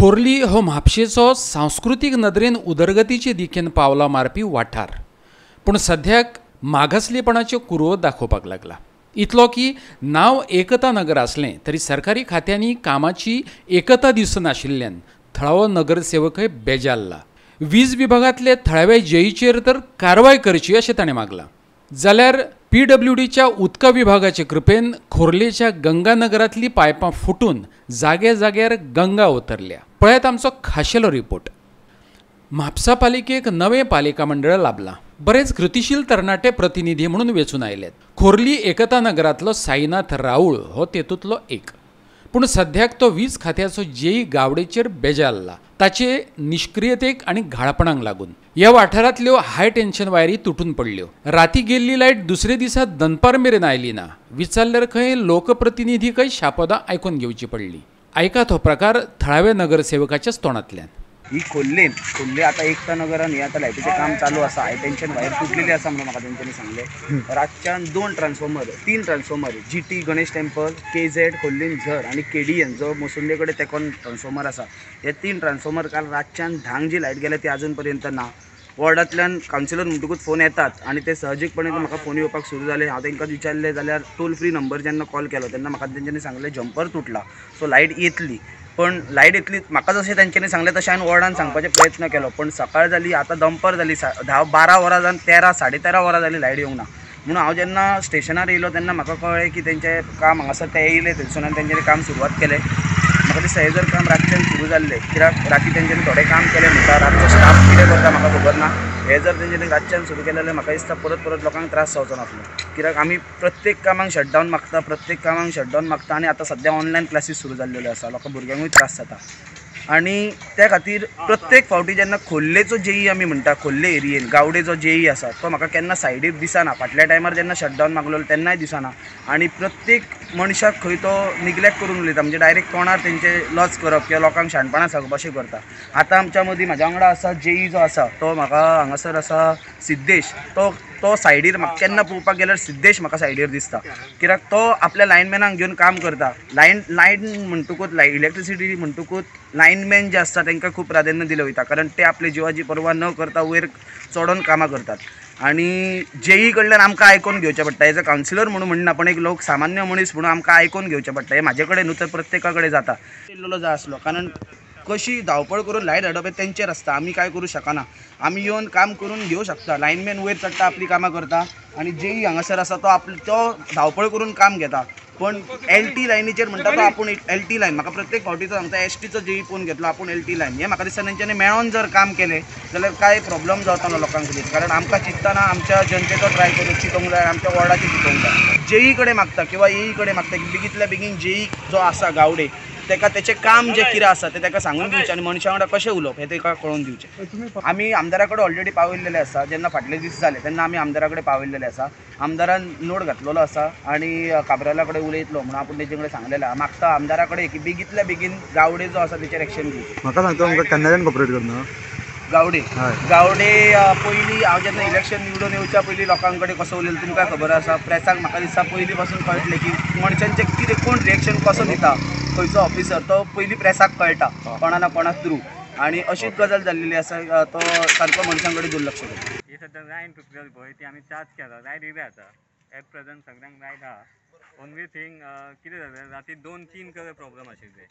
खोर्ली हो म्हापशेचो सांस्कृतीक नदरेन उदरगतीचे दिकेन पावलां मारपी वाठार, पूण सद्याक मागासलेपणाच्यो कुरवो दाखोवपाक लागला. इतलो की नांव एकता नगर आसलें तरी सरकारी खात्यांनी कामाची एकता दिसनाशिल्ल्यान थळावो नगरसेवकय बेजारला. वीज विभागांतले थळाव्या जेईचेर तर कारवाय करची अशें ताणें मागलां. जाल्यार पीडब्ल्यूडीच्या उदका विभागाचे कृपेन खोर्लेच्या गंगानगरांतली पायपां फुटून जाग्या जाग्यार गंगा उतरल्या. पळयात आमचो खाशेलो रिपोर्ट. म्हापसा पालिकेक नवें पालिका मंडळ लाभलां. बरेच कृतिशील तरणाटे प्रतिनिधी म्हणून वेंचून आयल्यात. खोर्ली एकता नगरांतलो साईनाथ राऊळ हो तेतूंतलो एक. पूण सद्याक तो वीज खात्याचो जेई गावडेचेर बेजारला, ताचे निश्क्रियतेक आनी घाळपणाक लागून. ह्या वाठारांतल्यो हाय टेन्शन वायरी तुटून पडल्यो. राती गेल्ली लायट दुसरे दिसा दनपार मेरेन आयली ना. विचारल्यार खंय लोकप्रतिनिधीकय शापोदां आयकून घेवची पडली. आयकात हो प्रकार थळाव्या नगरसेवकाच्याच तोंडांतल्यान. ही खोर्ले खोर्ले आतां एकता नगरान हे आतां लायटीचें काम चालू आसा. हाय टेन्शन वायर तुटलेली आसा म्हणून म्हाका तेंच्यांनी सांगलें. रातच्यान 2 transformer 3 transformer G T Ganesh temple, K Z खोर्लीन झर आनी के डी एन जो मोसुंडे कडेन तेकोन ट्रान्सफॉर्मर आसा, हे 3 ट्रान्सफॉर्मर काल रातच्यान 10 जी लायट गेल्या ती आजून पर्यंत ना. वॉर्डांतल्यान कावन्सिलर म्हणटकूच फोन येतात आनी ते सहजीकपणे म्हाका फोन येवपाक सुरू जाले. हांव तांकां विचारलें जाल्यार टोल फ्री नंबर जेन्ना कॉल केलो तेन्ना म्हाका तेंच्यांनी सांगलें जंपर तुटला, सो लायट येतली. पण लायट येतली म्हाका जशें तेंच्यांनी सांगलें तशें हांवें वॉर्डान सांगपाचो प्रयत्न केलो. पण सकाळ जाली, आतां दनपार जाली, 10-12 वरां जावन 13 साडे 13 वरां जाली लायट येवंक ना. म्हणून हांव जेन्ना स्टेशनार येयलो तेन्ना म्हाका कळ्ळें की तेंचें काम हांगासर ते येयले थंयसून आनी तेंच्यांनी काम सुरवात केलें. म्हाका दिसता हें जर काम रातच्यान सुरू जाल्लें, कित्याक राती तेंच्यांनी थोडें काम केलें म्हणटा, रातचो स्टाफ कितें करता म्हाका खबर ना. हें जर तेंच्यांनी रातच्यान सुरू केलें जाल्यार म्हाका दिसता परत परत लोकांक त्रास जावचो नासलो. कित्याक आमी प्रत्येक कामाक शटडावन मागता, प्रत्येक कामाक शटडावन मागता आनी आतां सद्या ऑनलायन क्लासीस सुरू जाल्लेल्यो आसा, लोकां भुरग्यांकूय त्रास जाता. आनी त्या खातीर प्रत्येक फावटी जेन्ना खोर्लेचो जेई आमी म्हणटा, खोर्ले एरियेन गावडे जो जेई आसा तो म्हाका केन्ना सायडीर दिसना. फाटल्या टायमार जेन्ना शटडावन मागलेलो तेन्नाय दिसना. आनी प्रत्येक मनशाक खंय तो निग्लेक्ट करून उलयता, म्हणजे डायरेक्ट तोंडार तेंचे लज करप किंवा लोकांक शाणपणां सांगप अशें करता. आतां आमच्या मदीं म्हाज्या वांगडा आसा जेई जो आसा तो म्हाका हांगासर आसा सिद्धेश, तो सायडीर म्हाका केन्ना पळोवपाक गेल्यार सिद्धेश म्हाका सायडीर दिसता. कित्याक तो आपल्या लायनमॅनाक घेवन काम करता. लायन म्हणटकूच इलेक्ट्रिसिटी म्हणटकूच लायनमॅन जे आसता तांकां खूब प्राधान्य दिलें वयता, कारण ते आपले जिवाची पर्वा न करता वयर चडोन कामां करतात. आनी जेई कडल्यान आमकां आयकून घेवचें पडटा. एज अ कावन्सिलर म्हणून म्हणना, पण एक लोक सामान्य मनीस म्हणून आमकां आयकून घेवचें पडटा. हें म्हाजे कडेन न्हू तर प्रत्येका कडेन जाता. येयल्लो जाय आसलो, कारण कशी धांवपळ करून लायट हाडप हें तेंचेर आसता, आमी कांय करूं शकना. आमी येवन काम करून घेवं शकता. लायनमॅन वयर चडटा, आपली कामां करता आनी जेई हांगासर आसा तो आपली तो धांवपळ करून काम घेता. पण एल टी लायनीचेर म्हणटा तो आपूण एल टी लायन, म्हाका प्रत्येक फावटीचो सांगता एस टीचो जेई फोन घेतलो आपूण एल टी लायन. हें म्हाका दिसता तेंच्यांनी मेळोन जर काम केलें जाल्यार कांय प्रॉब्लम जावचो ना लोकांक खातीर. कारण आमकां चिंततना आमच्या जनतेचो ट्राय करूं चिंतूंक जाय, आमच्या वॉर्डाचें चिंतूंक जाय. जेई कडेन मागता किंवा एई कडेन मागता की बेगींतल्या बेगीन जेई जो आसा गावडे तेका तेचें काम जें कितें आसा तें तेका सांगून दिवचें आनी मनशां वांगडा कशें उलोवप हें तेका कळोवन दिवचें. आमी आमदारा कडेन ऑलरेडी पावयल्लेले आसा. जेन्ना फाटले दीस जाले तेन्ना आमी आमदारा कडेन पावयल्लेले आसा. आमदारान नोट घातलेलो आसा आनी काब्राला कडेन उलयतलो म्हणून आपूण तेजे कडेन सांगलेलें. मागता आमदारा कडेन की बेगींतल्या बेगीन गावडे जो आसा तेचेर एक्शन घेवचें. म्हाका सांगता तुमकां केन्नाच्यान कॉपरेट करना गावडे? गावडे पयलीं हांव जेन्ना इलेक्शन निवडून येवच्या पयलीं लोकां कडेन कसो उलयलो तुमकां खबर आसा. प्रेसाक म्हाका दिसता पयलीं पासून कळटलें की मनशांचें कितें कोण रिएक्शन कसो दिता, खंयचो ऑफिसर, तो पयलीं प्रेसाक कळटा कोणा ना कोणा थ्रू. आनी अशीच गजाल जाल्लेली आसा, तो सारको मनशां कडेन दुर्लक्ष करता. ही सद्या लायन तुटलेली पळय ती आमी चार्ज केला, लायट येयल्या आतां एट प्रेझेंट सगळ्यांक लायट आहा. ओनली थिंग कितें जालें, राती 2-3 कडेन प्रॉब्लम आशिल्ले.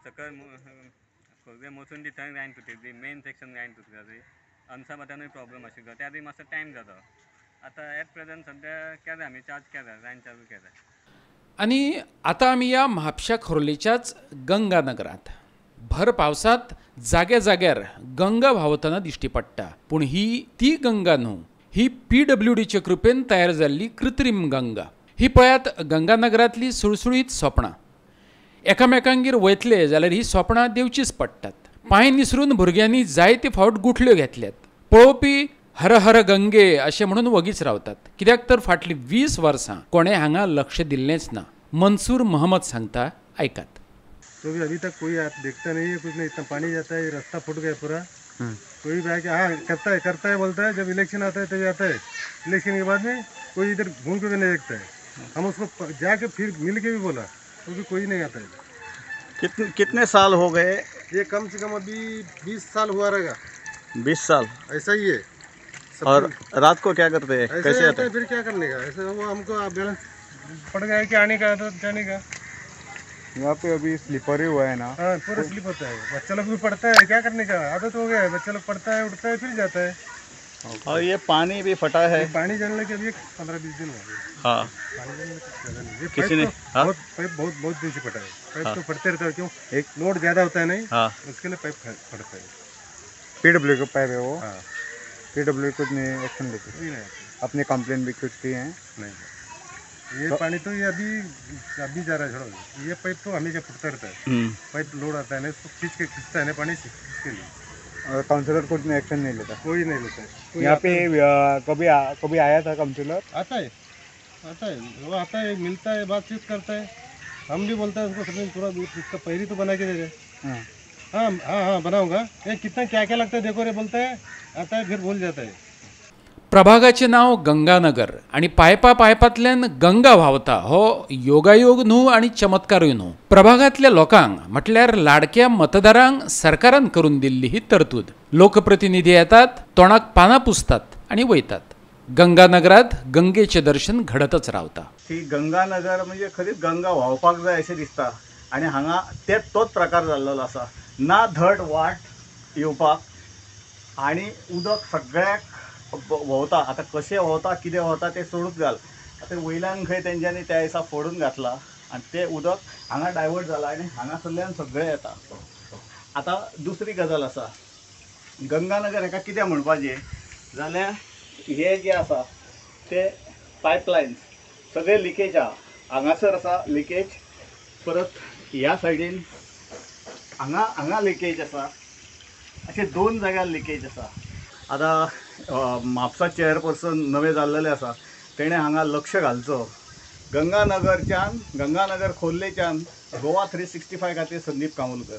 सकयल खोर्ले मोसुंडी थंय लायन तुटिल्ली, मेन सेक्शन लायन तुटलेली, अनसाभाटानूय प्रॉब्लम आशिल्लो, त्या बी मातसो टायम जाता. आतां एट प्रेझेंट सद्या केल्या आमी चार्ज केल्या, लायन चालू केल्या. आनी आतां आमी ह्या म्हापशा खोर्लेच्याच गंगानगरांत. भर पावसांत जाग्या जाग्यार गंगा व्हांवतना दिश्टी पडटा. पूण ही ती गंगा न्हू, ही पीडब्ल्यूडीचे कृपेन तयार जाल्ली कृत्रीम गंगा. ही पळयात गंगानगरांतली सुळसुळीत सोपणां. एकामेकांगेर वयतले जाल्यार ही सोपणां देंवचीच पडटात. पांय निसरून भुरग्यांनी जायते फावट गुठल्यो घेतल्यात. पळोवपी हर हर गंगे अशें म्हणून वगीच रावतात, कित्याक तर फाटलीं 20 वर्सां कोणें हांगा लक्ष दिल्लेंच ना. मंसूर महमद सांगता, आयकात. तो भी अभी तक कोई देखता नहीं है, कुछ नहीं, इतना पानी जाता है, रास्ता फूट गया पूरा. कोई भी आके हाँ करता है करता है बोलता है, जब इलेक्शन आता है तभी आता है, इलेक्शन के बाद में कोई इधर घूम के भी नहीं देखता है। हम उसको जाके फिर मिल के भी बोला तो भी कोई नहीं आता है। कितने साल हो गए ये कम से कम अभी 20 साल हुआ रहेगा। 20 साल ऐसा ही है। और रात को क्या करते हैं, कैसे आते हैं फिर, क्या करने का? ऐसे वो हमको बैलेंस पड़ गया है कि आने का तो जाने का। यहाँ पे अभी स्लीपर ही हुआ है ना। हाँ, पूरा स्लिप होता है, बच्चा लोग भी पड़ता है, क्या करने का, आदत हो गया है। बच्चा लोग पड़ता है, उठता है, फिर जाता है। और ये पानी भी फटा है। पानी जाने लगे अभी 15-20 दिन हो गए। हाँ, पानी जाने लगे। किसी ने बहुत पाइप बहुत बहुत दिन से फटा है। पाइप तो फटते रहता है, क्यों एक लोड ज़्यादा होता है नहीं। हाँ, उसके लिए पाइप फटता है। पीडब्ल्यू का पाइप है वो। हाँ, पीडब्ल्यू कुछ नहीं एक्शन लेती, अपने कंप्लेन भी कुछ किए हैं नहीं। ये पानी तो ये अभी अभी जा रहा है, छोड़ो। ये पाइप तो हमेशा फटता रहता है। पाइप लोड आता है ना, इसको खींच के खींचता है ना पानी इसके लिए। और काउंसलर कुछ नहीं एक्शन नहीं लेता, कोई नहीं लेता है। यहाँ पे कभी आया था काउंसलर? आता है, आता है, वो आता है, मिलता है, बातचीत करता है। हम भी बोलते हैं उसको सब थोड़ा इसका पहली तो बना के दे दे। हाँ हाँ हाँ हाँ बनाऊंगा, ये कितना क्या क्या लगता है देखो रे, बोलता है, आता है फिर भूल जाता है। प्रभागाचें नांव गंगानगर आनी पायपा पायपांतल्यान गंगा व्हांवता हो योगायोग न्हू आनी चमत्कारूय न्हू। प्रभागांतल्या लोकांक म्हटल्यार लाडक्या मतदारांक सरकारान करून दिल्ली ही तरतूद। लोकप्रतिनिधी येतात, तोंडाक पानां पुसतात आनी वयतात। गंगानगरात गंगेचें दर्शन घडतच रावता। ती गंगानगर म्हणजे खरीच गंगा व्हांवपाक जाय अशें दिसता आनी हांगा ते तोच प्रकार जाल्लो आसा। ना धड वाट येवपाक आनी उदक सगळ्याक व्हांवता। आतां कशें व्हांवता कितें व्हांवता तें सोडूच घाल। आतां वयल्यान खंय तेंच्यांनी त्या दिसा फोडून घातला आनी तें उदक हांगा डायवर्ट जालां आनी हांगासरल्यान सगळें येता। आतां दुसरी गजाल आसा, गंगानगर हेका कितें म्हणपाचें जाल्यार हे जे आसा ते पायपलायन्स सगळे लिकेज आहा। हांगासर आसा लिकेज, परत ह्या सायडीन हांगा हांगा लिकेज आसा, अशे दोन जाग्यार लिकेज आसा। आतां म्हापसा चेअरपर्सन नवे जाल्लेले आसा, तेणें हांगा लक्ष घालचो। गंगानगरच्यान, गंगानगर खोर्लेच्यान गोवा 365 खातीर संदीप कामुलकर।